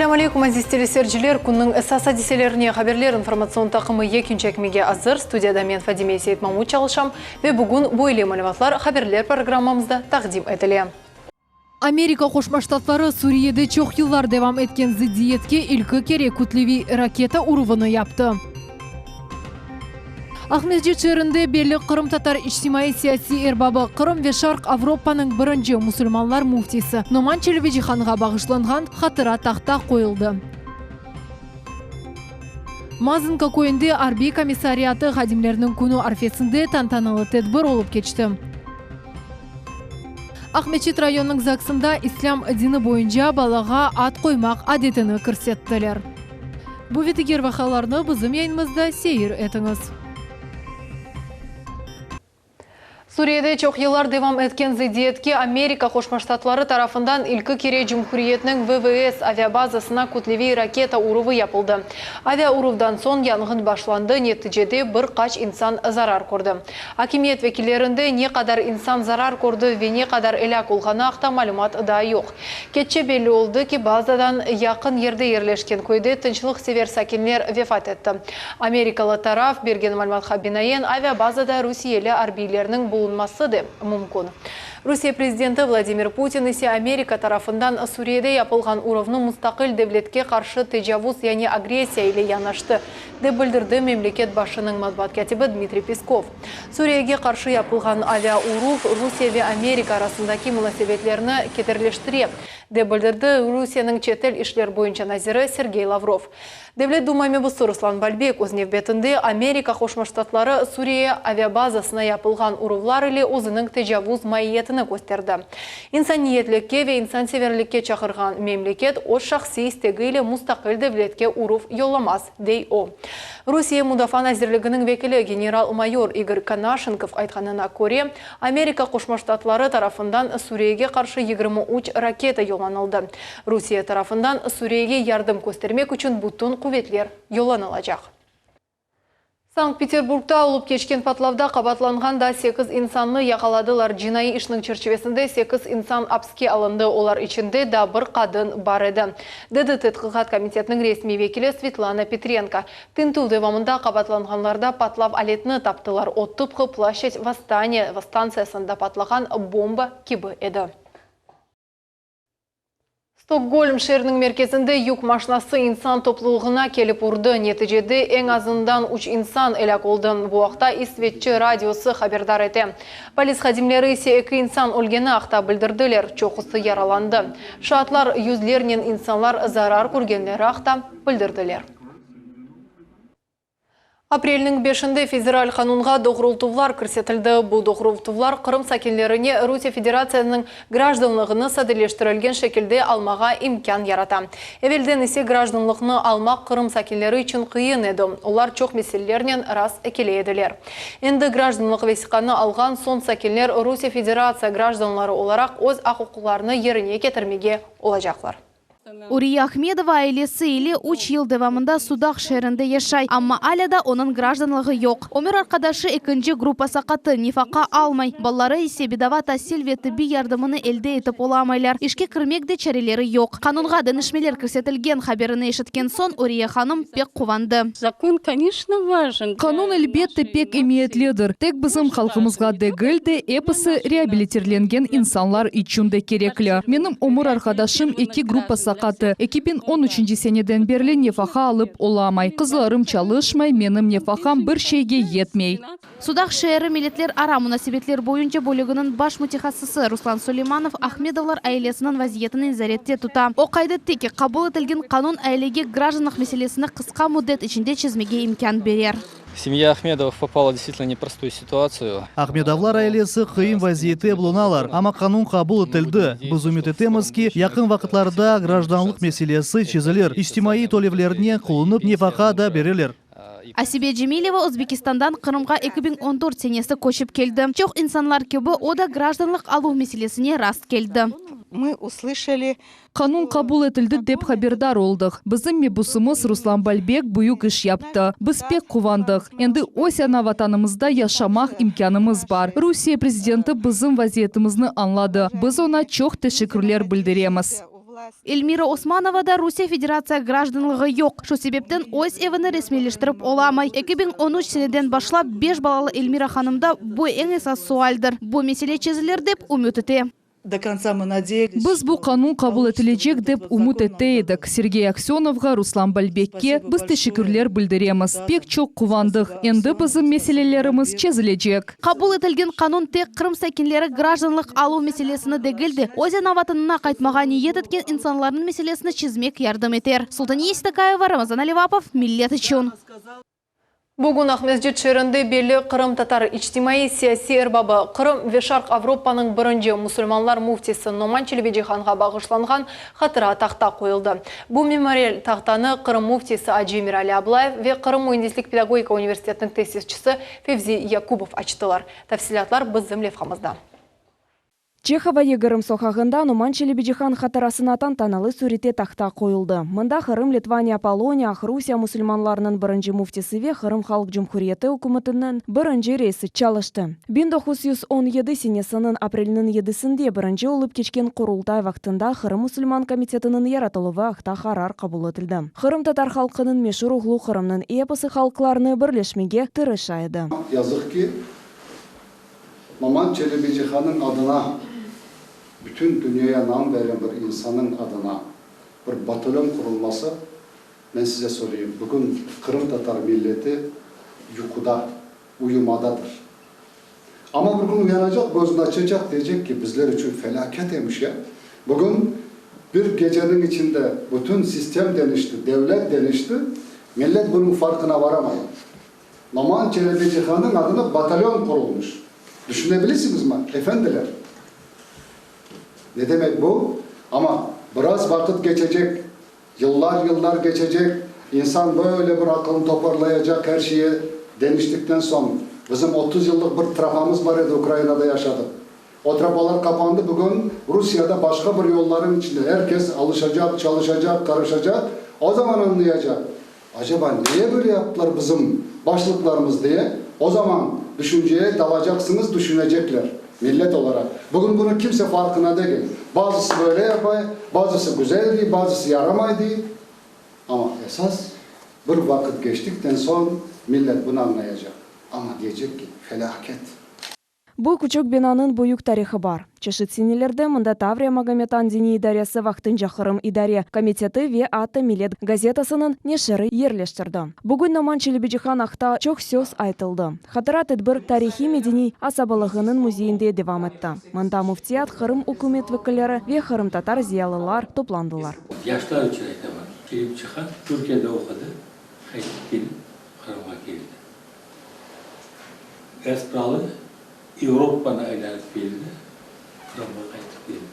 Esselâmu aleykum, aziz teleseyirciler! Künniñ esas adiselerine haberler informatsion taqımı yekün çekmege azır. Studiyada men, Fadime Seytmamut çalışam ve bugün böyle malümatlar haberler programmamızda taqdim etile. Amerika Qoşma Ştatları Suriyede çoq yıllar devam etken zıddiyetke ilki kere kütleviy raketa uruvını yaptı. Aqmescit şeerinde belli qırımtatar içtimaiy-siyasiy erbabı, Qırım ve Şarq Avropanıñ birinci musulmanlar müftisi Noman Çelebicihanğa bağışlanğan hatıra tahta qoyuldı. Mazınka köyünde arbiy komissariatı hadimleriniñ künü arfesinde tantanalı tedbir olıp keçti. Aqmeçit rayonınıñ ZAGSında İslâm dini boyunca balağa ad qoymaq adetini kirsettiler. Bu ve diger vaqialarnı bizim yayınımızda seyir etiñiz. Suriyede çoq yıllar devam etken zıddiyetke Amerika Qoşma Ştatları tarafından ilki kere cumhuriyetniñ VVS aviabazasına kütleviy raketa uruvı yapıldı. Avia uruvdan soñ yanğın başlandı, neticede bir qaç insan zarar kördi. Akimiyet vekillerinde ne qadar insan zarar kördi ve ne qadar elâk olğanı aqta malümat daa yoq. Keççe belli oldı ki, bazadan yaqın yerde yerleşken köyde tınçlıqsever sakinler vefat etti. Amerikalı taraf bergen malümatqa binaen, aviabazada rusiyeli arbiylerniñ bulunması da mümkün. Rusiye prezidenti Vladimir Putin ise Amerika tarafından Suriyede yapılğan uruvnı mustaqil devletke qarşı tecavuz yani agressiya ile yanaştı, dep bildirdi memleket başınıñ matbuat kâtibi Dmitriy Peskov. Suriyege qarşı yapılğan avia uruv Rusiye ve Amerika arasındaki munasebetlerni kederleştire, dep bildirdi Rusiyeniñ çetel işler boyunca naziri Sergey Lavrov. Devlet Duma mebusı Ruslan Balbek öz nevbetinde Amerika Qoşma Ştatları Suriye aviabazasına yapılğan uruvlar ile özüniñ tecavuz maiyetini kösterdi. İnsaniyetlikke ve insanseverlikke çağırğan memleket öz şahsiy istegi ile mustaqil devletke uruv yollamaz, dey o. Rusiye Mudafaa nazirliginiñ vekili general-mayor İgor Konaşenkov aytqanına köre, Amerika Qoşma Ştatları tarafından Suriyege qarşı 23 raketa yollanıldı. Rusiye tarafından Suriyege yardım köstermek içün bütün quvetler yollanılacaq. Sankt-Peterburgda olıp keçken patlavda qabaatlanğan daa sekiz insannı yaqaladılar. Cinaiy işniñ çerçivesinde sekiz insan apske alındı, olar içinde daa bir qadın bar edi, dedi Tedqiqat komitetiniñ resmiy vekili Svetlana Petrenko. Tintüv devamında qabaatlanğanlarda patlav aletini taptılar, o tıpqı Ploşçad Vosstaniya stantsiyasında patlağan bomba kibi edi. Stokgolm şeeriniñ merkezinde yük maşinası insan toplulığına kelip urdı. Neticede eñ azından üç insan elâk oldı. Bu aqta İsveççe radiosı haberdar ete. Polis hadimleri ise eki insan ölgeni aqta bildirdiler, çoqusı yaralandı. Şaatlar yüzlernen insanlar zarar körgenleri aqta bildirdiler. Aprelniñ beşinde federal qanunğa doğrultuvlar kirsetildi. Bu doğrultuvlar Qırım sakinlerine Rusiye Federatsiyanıñ grajdanlığını sadeleştirilgen şekilde almağa imkân yarata. Evelden ise grajdanlıqnı almaq Qırım sakinleri içün qıyın edi, olar çoq meselelernen rast kele ediler. Endi grajdanlıq vesiqanı alğan soñ sakinler Rusiye Federatsiya grajdanları olaraq öz aq-uquqlarını yerine ketirmege olacaqlar. Uriye Ahmedova ailesi ile üç yıl devamında Sudaq şeerinde yaşay, amma alâ da onıñ grajdanlığı yoq. Ömür arqadaşı ekinci gruppa saqatı, nefaqa almay, balaları ise bedava tasil ve tibbiy yardımını elde etip olamaylar, işke kirmek de çareleri yoq. Qanunğa deñişmeler kirsetilgen haberini eşitken soñ Uriye hanım pek quvandı. Zakon, koneçno, vajen. Qanun, elbette, pek emiyetlidir, tek bizim halqımızğa degil de, episi reabilitirlengen insanlar içün de kerekli. Menim ömür arqadaşım eki gruppa saqatı, 2013 seneden berli nefaqa alıp olamay. Qızlarım çalışmay, menim nefaqam bir şeyge yetmey. Sudaq şeeri milletlerara munasebetler boyunca bölüginiñ baş mütehassısı Ruslan Suleymanov Ahmedovlar ailesiniñ vaziyetini nezarette tuta. O qayd etti ki, qabul etilgen qanun ailege grajdanlıq meselesini qısqa müddet içinde çezmege imkân berer. Semya Ahmedovıh popala deystvitelno neprostuyu situatsiyu. Ahmedovlar ailesi qıyın vaziyette bulunalar, amma qanun qabul etildi. Biz ümüt etemiz ki, yaqın vaqıtlarda grajdanlıq meselesi çezilir, içtimaiy tölevlernen qulunıp nefaqa da berilir. Asibe Cemileva Özbekistandan Qırımğa 2014 senesi köçip keldi. Çoq insanlar kibi o da grajdanlıq aluv meselesine rast keldi. Mı uslışali. Qanun qabul etildi dep haberdar oldıq. Bizim mebusımız Ruslan Balbek büyük iş yaptı. Biz pek quvandıq. Endi öz ana Vatanımızda yaşamaq imkânımız bar. Rusiye prezidenti bizim vaziyetimizni añladı. Biz oña çoq teşekkürler bildiremiz. Elmira Osmanovada Rusiye Federatsiya grajdanlığı yoq, şu sebepten öz evini resmiyleştirip olamay. 2013 seneden başlap beş balalı Elmira hanımda bu eñ esas sualdir. Bu mesele çezilir dep ümüt ete. До конца мы надеялись. Biz bu qanun qabul etilecek dep ümüt ete edik. Sergey Aksenovğa, Ruslan Balbekke biz teşekkürler bildiremiz. Pek çoq quvandıq. Endi bizim meselelerimiz çezilecek. Qabul etilgen qanun tek Qırım sakinleri grajdanlıq aluv meselesini degil de, öz ana Vatanına qaytmağa niyet etken insanlarnıñ meselesini çezmek yardım eter. Sultaniye Seytakayeva, Ramazan Alivapov, Millet içün. Bugün Aqmescit şeerinde belli qırımtatar içtimaiy-siyasiy erbabı, Qırım ve Şarq Avropanıñ birinci musulmanlar müftisi Noman Çelebicihanğa bağışlanğan hatıra tahta qoyuldı. Bu memorial tahtanı Qırım müftisi Acı Emirali Ablayev ve Qırım müendislik-pedagogika universitetiniñ tesisçisi Fevzi Yakubov açtılar. Tafsilâtlar bizim levhamızda. Çehova 20 soqağında Noman Çelebicihan hatırasına tantanalı sürette tahta qoyuldı. Mında Qırım, Litvaniya, Poloniya, Aqrusiye musulmanlarınıñ birinci müftisi ve Qırım Halq Cumhuriyeti ükümetiniñ birinci reisi çalıştı. 1917 senesiniñ apreliniñ yedisinde birinci olıp keçken Qurultay vaqtında Qırım musulman komitetiniñ yaratıluvı aqta qarar qabul etildi. Qırımtatar halqınıñ meşur oğlu Qırımnıñ episi halqlarnı birleşmege tırışa edi. Yazıq ki, Noman Çelebicihanıñ adına, bütün dünyaya nam veren bir insanıñ adına bir batalyon qurulması, men size söyleyim, bugün qırımtatar milleti yuquda, uyumadadır. Amma bir kün uyanacaq, közüni açacaq, deycek ki, bizler içün felâket emiş ya. Bugün bir geceniñ içinde bütün sistem deñişti, devlet deñişti, millet bunıñ farqına varamay. Noman Çelebicihanıñ adına batalyon qurulmış. Düşünebilisiñizmi, efendiler? Ne demek bu? Amma biraz vaqıt keçecek, yıllar-yıllar keçecek, insan böyle bir aqılını toparlayacaq, her şeyi deñiştikten soñ. Bizim 30 yıllıq bir trafamız bar edi, Ukrainada yaşadıq. O trapalar qapandı, bugün Rusiyada başqa bir yollarıñ içinde er kes alışacaq, çalışacaq, qarışacaq, o zaman añlayacaq, acaba neye böyle yaptılar bizim başlıqlarımız diye, o zaman düşünceye dalacaqsıñız, düşünecekler, millet olaraq. Bugün bunı kimse farqına degil. Bazısı böyle yapay, bazısı güzel dey, bazısı yaramay dey, amma esas bir vaqıt keçtikten soñ millet bunı añlayacaq. Amma diyecek ki, felâket. Bu küçük binanıñ büyük tarihı bar. Çeşit senelerde mında Tavriya Magometan diniy idaresi vaqtınca Qırım idare komiteti ve atta Millet gazetasınıñ neşiri yerleştirdi. Bugün Noman Çelebicihan aqta çoq söz aytıldı. Hatıra tedbir tarihiy-medeniy asabalığınıñ müzeyinde devam etti. Mında müftiyat, Qırım ükümet vekilleri ve qırımtatar ziyalılar toplandılar. Yaşlar içün aytaman, Çelebicihan Türkiyede oqudı, qaytıp kelip Qırımğa keldi. Gaspralı Avropanı aylanıp keldi, Qırımğa qaytıp keldi.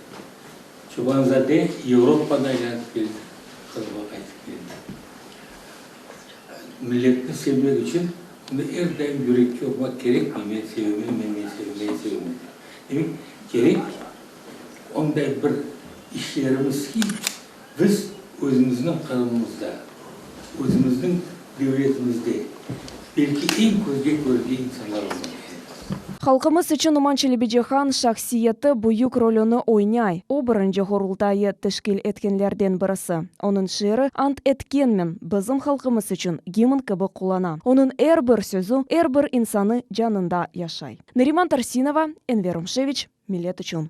Çobanzade Avropanı aylanıp keldi, Qırımğa qaytıp keldi. Milletni sevmek içün onı er daim yürekke urmaq kerekmey, men sevemen, men men sevem, men sevemen dep. Demek, kerek onday bir işlerimiz ki, biz özümizniñ Qırımımızda, özümizniñ devletimizde belki eñ közge körüngen insanlar olmaq kerekmiz. Halqımız içün Noman Çelebicihan şahsiyeti büyük rolüni oynay. O, birinci Qurultayı teşkil etkenlerden birisi. Onıñ şiiri Ant etkenmen bizim halqımız içün gimn kibi qullana. Onıñ er bir sözü, er bir insanı canında yaşay. Neriman Tarsinova, Enver Umşeviç, Millet içün.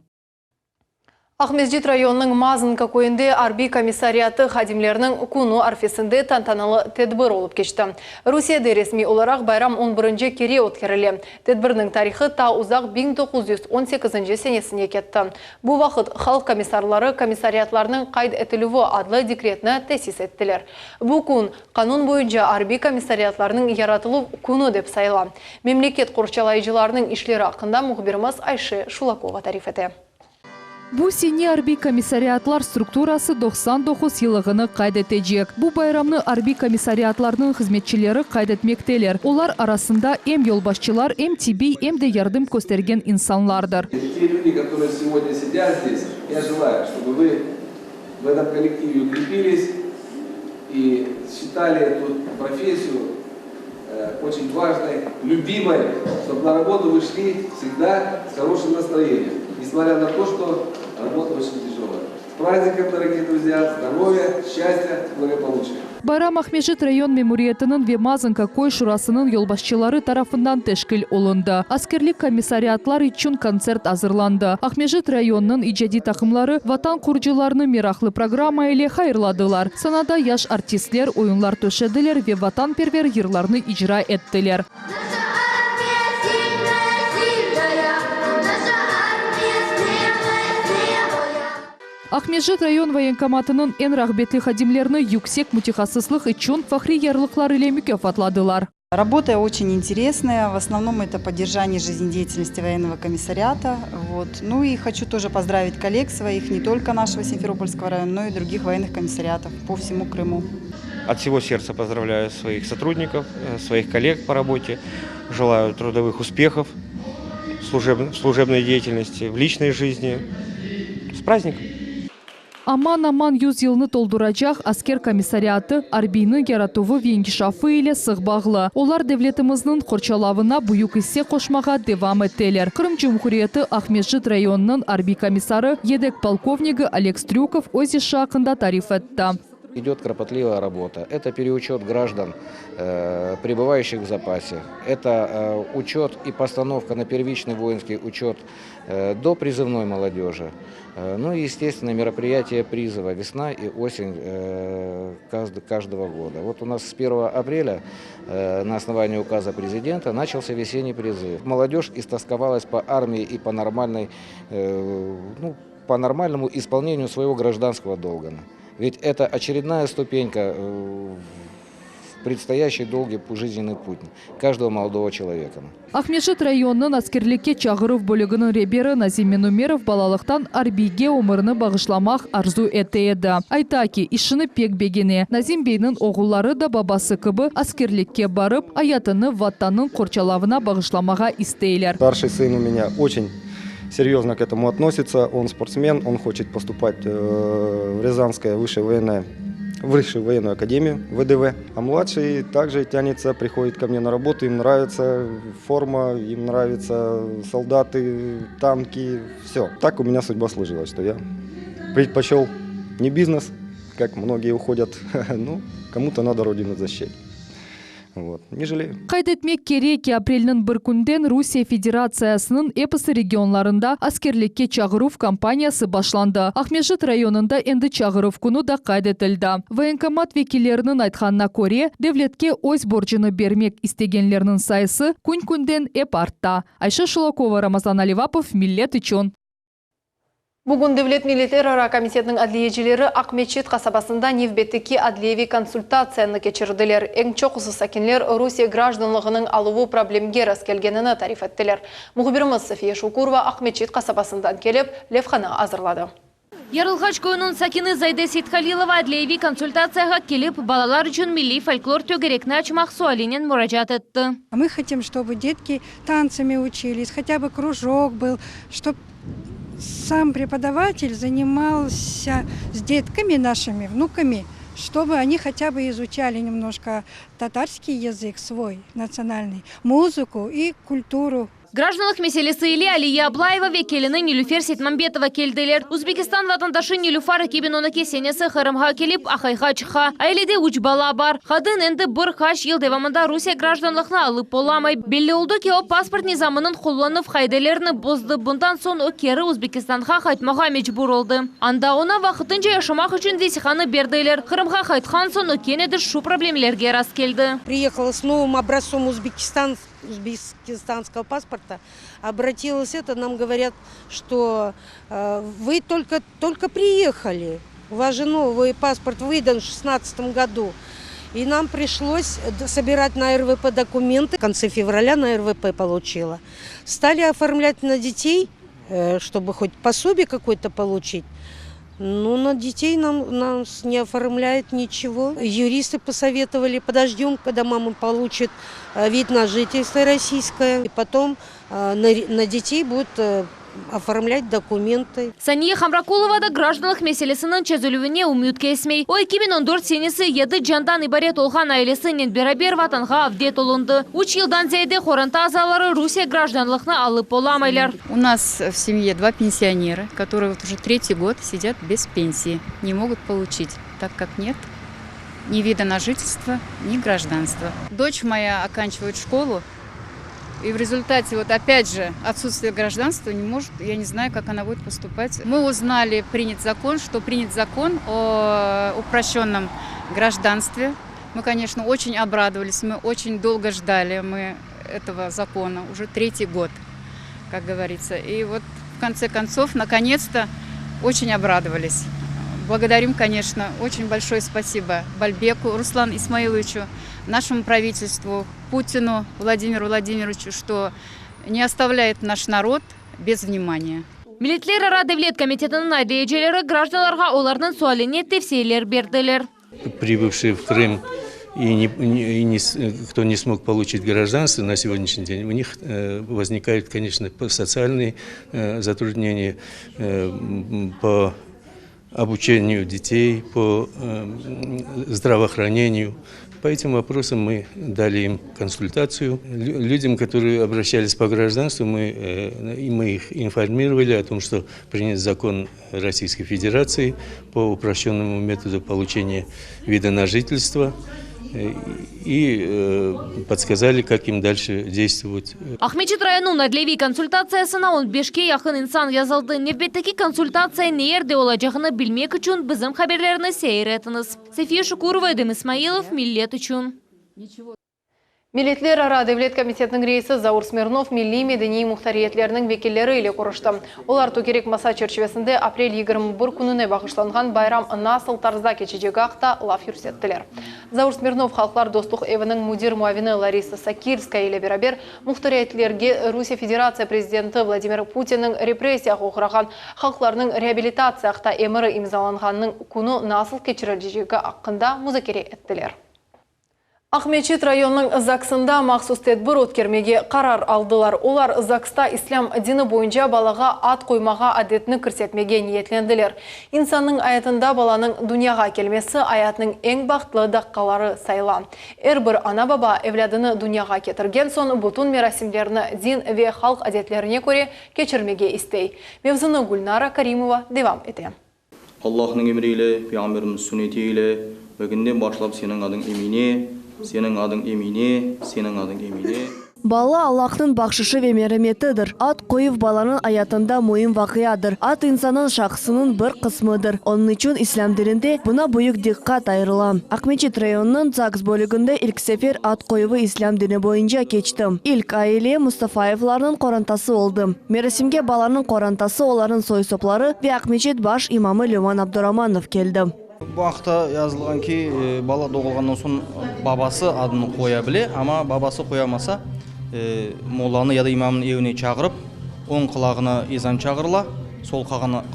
Aqmescit rayonınıñ Mazınka köyünde arbiy komissariatı hadimleriniñ künü arfesinde tantanalı tedbir olıp keçti. Rusiyede resmiy olaraq bayram on birinci kere ötkerile. Tedbirniñ tarihı ta uzaq 1918 senesine ketti. Bu vaqıt halq komissarları komissariatlarnıñ qayd etilüvi adlı dekretni tesis ettiler. Bu kün, qanun boyunca arbiy komissariatlarnıñ yaratıluv künü dep sayıla. Memleket qorçalayıcılarınıñ işleri aqqında mühbirimiz Ayşe Şulakova tarif ete. Bu sene arbiy komissariatlar strukturası 99 yıllığını qayd etecek. Bu bayramnı arbiy komissariatlarnıñ hızmetçileri qayd etmekteler. Olar arasında em yolbaşçılar, em tibbiy, em de yardım köstergen insanlardır. Те люди, которые сегодня сидят здесь, я желаю, чтобы вы в этом коллективе укрепились и считали эту профессию очень важной, любимой, чтобы на работу вы шли всегда с хорошим настроением, несмотря на то, что работа очень тяжелая. С праздником, дорогие друзья! Здоровья, счастья, благополучия! Bayram Aqmescit rayon memuriyetiniñ ve Mazanka köy şurasınıñ yolbaşçıları tarafından teşkil olundı. Askerlik komissariatlar içün kontsert azırlandı. Aqmescit rayonınıñ icadiy taqımları Vatan qurucılarını meraqlı programma ile hayırladılar. Sanada yaş artistler oyunlar töşediler ve vatanperver yırlarnı icra ettiler. Aqmescit rayon voyenkomatınıñ eñ rağbetli hadimlerini yüksek mütehassıslıq içün fahriy yarlıqlar ile mukâfatladılar. Работа очень интересная, в основном это поддержание жизнедеятельности военного комиссариата. Вот. Ну и хочу тоже поздравить коллег своих, не только нашего Симферопольского района, но и других военных комиссариатов по всему Крыму. От всего сердца поздравляю своих сотрудников, э, своих коллег по работе. Желаю трудовых успехов в служебной деятельности, в личной жизни. С праздником! Aman-aman yüz yılnı tolduracaq Asker komissariatı arbiyniñ yaratuvı ve inkişafı ile sıq bağlı. Olar devletimizniñ qorçalavına büyük isse qoşmağa devam eteler. Qırım Cumhuriyeti Aqmescit rayonınıñ arbiy komissarı, yedek polkovnigi Oleg Strükov öz işi aqqında tarif etti. Идет кропотливая работа. Это переучет граждан, э, пребывающих в запасе. Это э, учет и постановка на первичный воинский учет э, допризывной молодежи. Ну и, естественно, мероприятия призыва весна и осень каждого года. Вот у нас с 1 апреля на основании указа президента начался весенний призыв. Молодежь истосковалась по армии и по нормальной, ну, по нормальному исполнению своего гражданского долга. Ведь это очередная ступенька э, в предстоящий долгий жизненный путь каждого молодого человека. Aqmescit rayonınıñ askerlikke çağıruv bölüginiñ reberi Nazim Menumerov balalıqtan arbiyge ömürini bağışlamaq arzu ete edi. Ayta ki, işini pek begene. Nazim beyniñ oğulları da babası kibi askerlikke barıp, ayatını Vatannıñ qorçalavına bağışlamağa isteyler. Старший сын у меня очень серьезно к этому относится. Он спортсмен, он хочет поступать э, в Рязанское высшее военное высшую военную академию ВДВ. А младший также тянется, приходит ко мне на работу, им нравится форма, им нравятся солдаты, танки, все. Так у меня судьба сложилась, что я предпочел не бизнес, как многие уходят, ну, кому-то надо родину защищать. Вот. Не жалею. Qayd etmek kerek ki, aprelniñ bir künden Rusiye Federatsiyasınıñ episi regionlarında askerlikke çağıruv kampaniyası başlandı. Aqmescit rayonında endi çağıruv künü da qayd etildi. Voyenkomat vekilleriniñ aytqanına köre, devletke öz borcunı bermek istegenlerniñ sayısı kün-künden ep artta. Ayşe Şulakova, Ramazan Alivapov, Millet içün. Bugün Devlet milletlerara komitetiniñ adliyecileri Aqmeçit qasabasında nevbetteki adliyeviy konsultatsiyanı keçirdiler. Eñ çoqusı sakinler Rusiye grajdanlığınıñ aluvı problemge rastkelgenini tarif ettiler. Mühbirimiz Safiye Şukurova Aqmeçit qasabasından kelip, levhanı azırladı. Yarılğaç köyüniñ sakini Zayde Seythalilova adliyeviy konsultatsiyağa kelip, balalar içün milliy folklor tögerekni açmaq sualinen muracaat etti. Мы хотим, чтобы детки танцами учились, хотя бы кружок был, чтоб сам преподаватель занимался с детками нашими, внуками, чтобы они хотя бы изучали немножко татарский язык свой, национальный, музыку и культуру. Grajdanlıq meselesi ile Aliye Ablayeva ve kelini Nilüfer Seytmambetova keldiler. Özbekistan vatandaşı Nilüfar 2012 senesi Qırımğa kelip, aqayğa çıqa. Ailede üç bala bar. Qadın endi bir qaç yıl devamında Rusiye grajdanlığını alıp olamay. Belli oldı ki, o pasport nizamınıñ qullanuv qaidelerini bozdı. Bundan soñ o keri Özbekistanğa qaytmağa mecbur oldı. Anda oña vaqtınca yaşamaq içün vesiqanı berdiler. Qırımğa qaytqan soñ o kene de şu problemlerge rastkeldi. Приехала с новым образцом Узбекистан, узбекистанского паспорта, обратилась это, нам говорят, что э, вы только, только приехали, у вас же новый паспорт выдан в 2016 году. И нам пришлось собирать на РВП документы. В конце февраля на РВП получила. Стали оформлять на детей, э, чтобы хоть пособие какое-то получить. Ну, на детей нам, нас не оформляют ничего. Юристы посоветовали, подождем, когда мама получит э, вид на жительство российское. И потом э, на, на детей будет э, Оформлять документы. Saniye Hamrakulova da grajdanlıq meselesiniñ çezilüvine ümüt kesmey. O, 2014 senesi yedi candan ibaret olğan ailesinen beraber Vatanğa avdet olundı. Üç yıldan ziyade qoranta azaları Rusiye grajdanlıqnı alıp olamaylar. У нас в семье два пенсионера, которые вот уже третий год сидят без пенсии, не могут получить, так как нет ни вида на жительство, ни гражданства. Дочь моя оканчивает школу, и в результате, вот опять же, отсутствие гражданства не может, я не знаю, как она будет поступать. Мы узнали, принят закон, что принят закон о упрощенном гражданстве. Мы, конечно, очень обрадовались, мы очень долго ждали мы этого закона, уже третий год, как говорится. И вот в конце концов, наконец-то, очень обрадовались. Благодарим, конечно, очень большое спасибо Бальбеку Руслану Исмаиловичу, нашему правительству, Путину Владимиру Владимировичу, что не оставляет наш народ без внимания. Milletlerara devlet komitetiniñ adliyecileri grajdanlarğa olarnıñ sualine tevsiyeler berdiler. Прибывшие в Крым и, не, и не, кто не смог получить гражданство на сегодняшний день, у них э, возникают, конечно, социальные э, затруднения э, по обучению детей, по здравоохранению. По этим вопросам мы дали им консультацию. Людям, которые обращались по гражданству, мы, и мы их информировали о том, что принят закон Российской Федерации по упрощенному методу получения вида на жительство и подсказали, как им дальше действовать. Aqmescit rayonınıñ adliyeviy konsultatsiyasına 15-ke yaqın insan yazıldı. Nevbetteki konsultatsiya ne yerde olacağını bilmek içün bizim haberlerni seyir etiñiz. Safiye Şukurova, Edem İsmailov, Millet içün. Milletlerara devlet komitetiniñ reisi Zaur Smirnov milliy medeniy muhtariyetlerniñ vekilleri ile körüşti. Olar tögerek masa çerçivesinde aprel 21 kününe bağışlanğan bayram nasıl tarzda keçecegi aqta laf yürsettiler. Zaur Smirnov Halqlar dostluq eviniñ müdir muavini Larisa Sakilskaya ile beraber muhtariyetlerge Rusiye Federatsiya prezidenti Vladimir Putinniñ repressiyağa oğrağan halqlarnıñ reabilitatsiya aqta emiri imzalanğanınıñ künü nasıl keçirilecegi aqqında muzakere ettiler. Aqmescit rayonınıñ ZAGSında mahsus tedbir ötkermege qarar aldılar. Olar ZAGSta islâm dini boyunca balağa ad qoymağa adetni kirsetmege niyetlendiler. İnsannıñ ayatında balanıñ dünyağa kelmesi ayatnıñ eñ bahtlı daqqaları sayıla. Er bir ana-baba evlâdını dünyağa ketirgen soñ bütün merasimlerni din ve halq adetlerine köre keçirmege istey. Mevzunı Gülnara Karimova devam ete. Allahnıñ emri ile, Peyğamberimiz sünneti ile, bugünden başlap seniñ adıñ Emine, seniñ adıñ Emine, seniñ adıñ Emine. Bala, Allahnıñ bahşışı ve merametidir. Ad qoyuv balanıñ ayatında müim vaqiadır. Ad insannıñ şahsınıñ bir qısmıdır. Onıñ içün İslâm dininde buña büyük diqqat ayırıla. Aqmeçit rayonınıñ ZAGS bölüginde ilk sefer ad qoyuvı İslâm dini boyunca keçti. İlk aile Mustafayevlarnıñ qorantası oldı. Merasimge balanıñ qorantası, olarnıñ soy-sopları ve Aqmeçit baş imamı Lüman Abduramanov keldi. Bu aqta yazılğan ki, bala doğulğandan soñ babası adını qoya bile, amma babası qoyamasa, mollanı ya da imamnı evine çağırıp, oñ qulağına ezan çağırıla, sol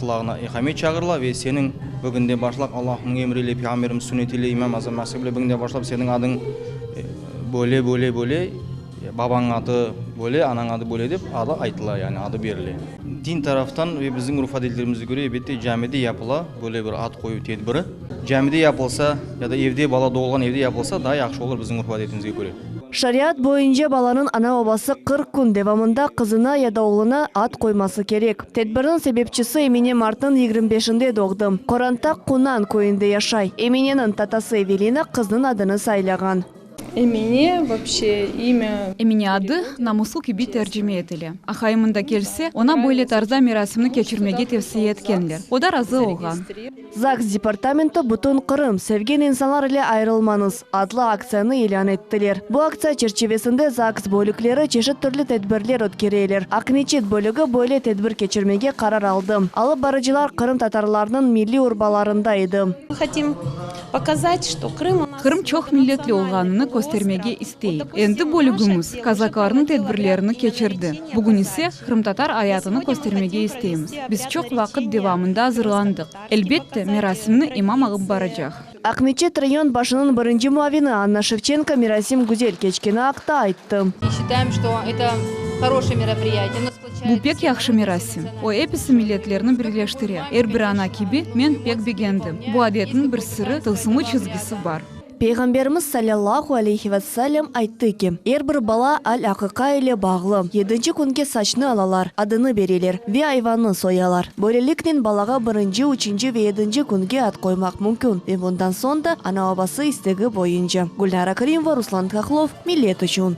qulağına iqamet çağırıla ve seniñ bugünden başlap Allahnıñ emri ile, Peyğamberimiz sünneti ile, İmam Azam mezhebi ile bugünden başlap seniñ adıñ böyle, böyle, böyle. Babañıñ adı böyle, anañ adı böyle dep adı aytıla, yani adı berile. Din taraftan ve bizim urf-adetlerimizge köre, elbette, camide yapıla böyle bir ad qoyuv tedbiri. Camide yapılsa ya da evde, bala doğulğan evde yapılsa, daa yahşı olur bizim urf-adetimizge köre. Şariat boyunca balanıñ ana-babası 40 kün devamında qızına ya da oğluna ad qoyması kerek. Tedbirniñ sebepçisi Emine martnıñ 25-inde doğdı. Qoranta Qunan köyünde yaşay. Emineniñ tatası Evelina qıznıñ adını saylağan. Emine, voobşe, imâ. Emine adı, namuslı kibi tercime etile. Aqayım mında kelse, oña böyle tarzda merasimni keçirmege tevsiye etkenler. O da razı olğan. ZAGS departamenti Bütün Qırım, sevgen insanlar ile ayırılmañız! adlı aktsiyanı ilân ettiler. Bu aktsiya çerçivesinde ZAGS bölükleri çeşit türlü tedbirler ötkereler. Aqmeçit bölügi böyle tedbir keçirmege qarar aldı. Alıp barıcılar qırımtatarlarnıñ milliy urbalarında edi. Qırım çoq milletli olğanını köstermege isteyik. Endi bölügimiz kazaklarnıñ tedbirlerini keçirdi. Bugün ise qırımtatar ayatını köstermege isteymiz. Biz çoq vaqıt devamında azırlandıq. Elbette, merasimni imam alıp baracaq. Aqmeçit rayon başınıñ birinci muavini Anna Şevçenko merasim güzel keçkeni aqta ayttı. Хорошее мероприятие. Оно Bu pek yahşı merasim. O episi milletlerni birleştire. Er bir ana kibi, men pek begendim. Bu adetniñ bir sırı, tılsımlı çizgisi bar. Peyğamberimiz salâllahu aleyhi ve sellem ayttı ki, Er bir bala al-aqiqa ile bağlı. Yedinci künge saçnı alalar, adını bereler ve ayvannı soyalar. Böyleliknen balağa birinci, üçünci ve yedinci künge ad qoymaq mümkün ve bundan soñ da ana-babası istegi boyunca. Gülnara Kerimova, Ruslan Hahlov, Millet içün.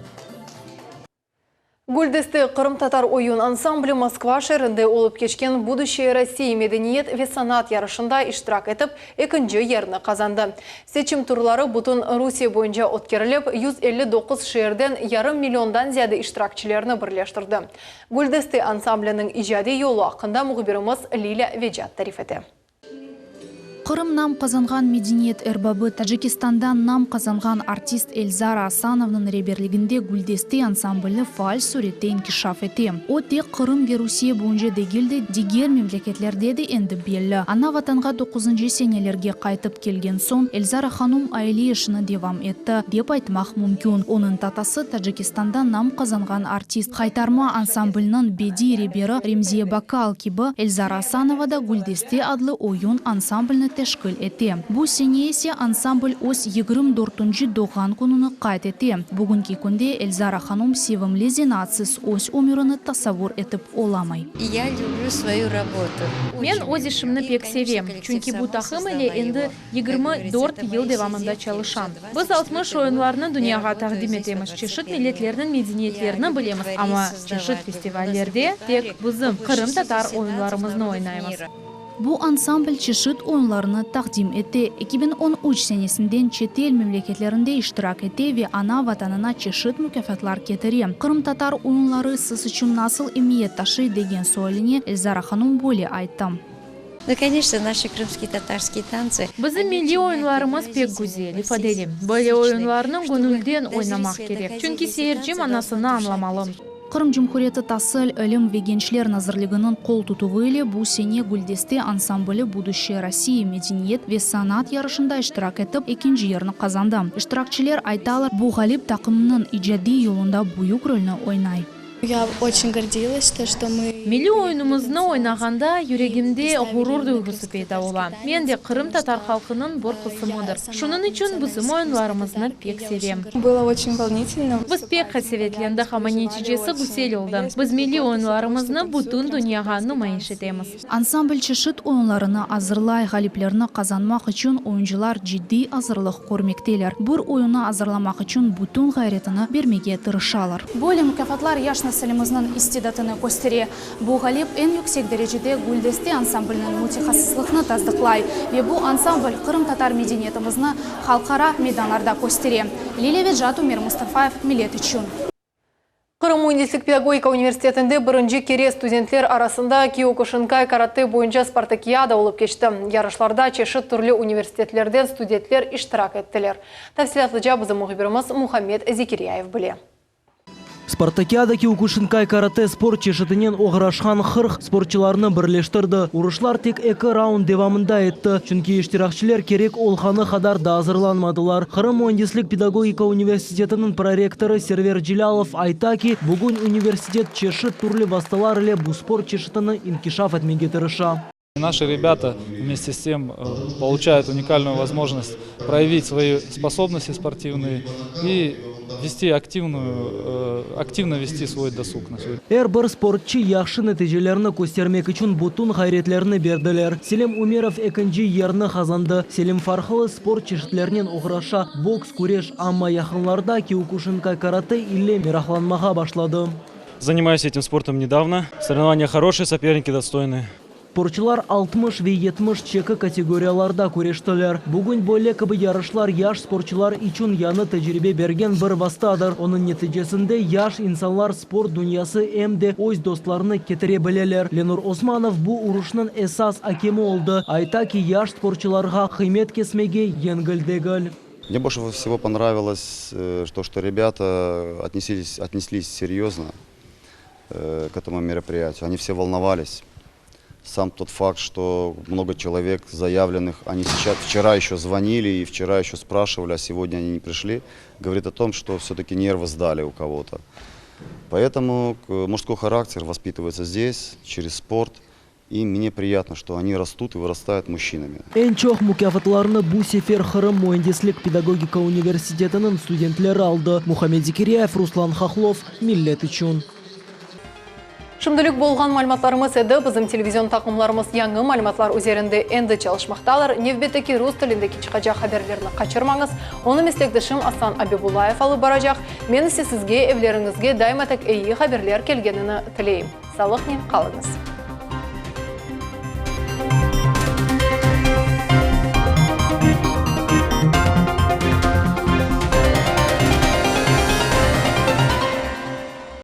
Güldeste qırımtatar oyun ansambli Moskva şeerinde olıp keçken Buduşçeye Rossii medeniyet ve sanat yarışında iştirak etip, ekinci yerni qazandı. Seçim turları bütün Rusiye boyunca ötkerilip, 159 şeerden yarım milliondan ziyade iştirakçilerni birleştirdi. Güldeste ansambliniñ icadiy yolu aqqında mühbirimiz Lilâ Vecat tarif ete. Qırım nam qazanğan medeniyet erbabı, Tacikistanda nam qazanğan artist Elzara Asanovnıñ reberliginde Güldeste ansambli faal sürette inkişaf ete. O, tek Qırım ve Rusiye boyunca degil de, diger memleketlerde de endi belli. Ana Vatanğa doquzıncı senelerge qaytıp kelgen soñ, Elzara hanum aile işini devam etti, dep aytmaq mümkün. Onıñ tatası, Tacikistanda nam qazanğan artist, Haytarma ansambliniñ bediy reberi Remziye Bakal kibi, Elzara Asanova da Güldeste adlı oyun ansamblini teşkil ete. Bu sene ise ansambl öz 24-nci doğğan kününi qayd ete. Bugünki künde Elzara hanum sevimli zenaatsız öz ömürini tasavvur etip olamay. Ya lüblü svoyu rabotu. Men öz işimni pek sevem, çünki bu taqım ile endi 24 yıl devamında çalışam. Biz 60 oyunlarnı dünyağa taqdim etemiz, çeşit milletlerniñ medeniyetlerini bilemiz, amma çeşit festivallerde tek bizim, qırımtatar oyunlarımıznı oynaymız. Bu ansambl çeşit oyunlarnı taqdim ete, 2013 senesinden çetel memleketlerinde iştirak ete ve ana Vatanına çeşit mukâfatlar ketire. Qırımtatar oyunları siz içün nasıl emiyet taşıy degen sualine Elzara hanum böyle ayttı. Nu, koneçno, naşi krımskiy tatarskiy tantsı. Bizim milliy oyunlarımız pek güzel, ifadeli. Böyle oyunlarnı göñülden oynamaq kerek, çünki seyirci manasını añlamalı. Qırım Cumhuriyeti Tasil, ilim ve gençler nazirliginiñ qol tutuvı ile bu sene Güldeste ansambli Buduşçeye Rossii medeniyet ve sanat yarışında iştirak etip, ekinci yerni qazandı. İştirakçiler aytalar, bu ğalip taqımnıñ icadiy yolunda büyük rolni oynay. Ya oçen gordilas, to, çto mı. Milliy oyunımıznı oynağanda, yüregimde ğurur duyğusı peyda ola. Men de qırımtatar halqınıñ bir qısımıdır. Şunıñ içün bizim oyunlarımıznı pek sevem. Bylo oçen volnitelno. Biz pek qasevetlendik, amma neticesi güzel oldı. Biz milliy oyunlarımıznı bütün dünyağa numayış etemiz. Ansambl çeşit oyunlarını azırlay, ğaliplerni qazanmaq içün oyuncılar ciddiy azırlıq körmekteler. Bir oyunnı azırlamaq içün bütün ğayretini bermege tırışalar. Böyle mukâfatlar yaş nesilimizniñ istidatını köstere. Bu ğalip eñ yüksek derecede Güldeste ansambliniñ mütehassıslıqnı tasdıqlay ve bu ansambl qırımtatar medeniyetimizni halqara meydanlarda köstere. Lilâ Vecat, Umer Mustafayev, Millet içün. Qırım müendislik pedagogika universitetinde birinci kere studentler arasında Kiyokuşinkay karate boyunca spartakiada olıp keçti. Yarışlarda çeşit türlü universitetlerden studentler iştirak ettiler. Tafsilâtlıca bizim mühbirimiz Muhammed Zekiryayev bile. Spartakiada Kiyokuşinkay karate sport çeşitinen oğraşqan 40 sportçılarnı birleştirdi. Uruşlar tek eki raund devamında etti, çünki iştirakçiler kerek olğanı qadar da azırlanmadılar. Qırım müendislik pedagogika universitetiniñ prorektorı Server Celâlov ayta ki, bugün universitet çeşit türlü vastalar ile bu sport çeşitini inkişaf etmege tırışa. Наши ребята вместе с тем получают уникальную возможность проявить свои способности спортивные и вести активную, активно вести свой досуг на сегодня. Er bir sportçı yahşı neticelerni köstermek içün bütün ğayretlerini berdiler. Selim Umerov ekinci yerni qazandı. Selim farqlı sport çeşitlerinen oğraşa, boks, küreş, amma yaqınlarda kiyokuşinkay karate ile meraqlanmağa başladı. Занимаюсь этим спортом недавно. Соревнования хорошие, соперники достойные. Sportçılar 60 ve 72 kategoriyalarda küreştiler. Bugün böyle kibi yarışlar yaş sportçılar içün yañı tecribe bergen bir vastadır. Onıñ neticesinde yaş insanlar sport dünyası em de öz dostlarını ketire bileler. Lenur Osmanov bu uruşnıñ esas akemi oldı. Ayta ki, yaş sportçılarğa qıymet kesmege yengil degil. Мне больше всего понравилось то, что ребята отнеслись, отнеслись серьезно к этому мероприятию. Они все волновались. Сам тот факт, что много человек заявленных, они сейчас, вчера еще звонили и вчера еще спрашивали, а сегодня они не пришли, говорит о том, что все-таки нервы сдали у кого-то. Поэтому мужской характер воспитывается здесь, через спорт. И мне приятно, что они растут и вырастают мужчинами. Eñ çoq mukâfatlarnı bu sefer Qırım müendislik-pedagogika universitetiniñ studentleri aldı. Muhammed Zekiryayev, Ruslan Hahlov, Millet içün. Şimdilik bolğan malümatlarımız edi. Bizim televizion taqımlarımız yañı malümatlar üzerinde endi çalışmaqtalar. Nevbetteki rus tilindeki çıqacaq haberlerni qaçırmañız. Onı meslekdeşim Aslan Abibullayev alıp baracaq. Men ise sizge evleriñizge daima tek eyi haberler kelgenini tileyim. Sağlıqnen qalıñız.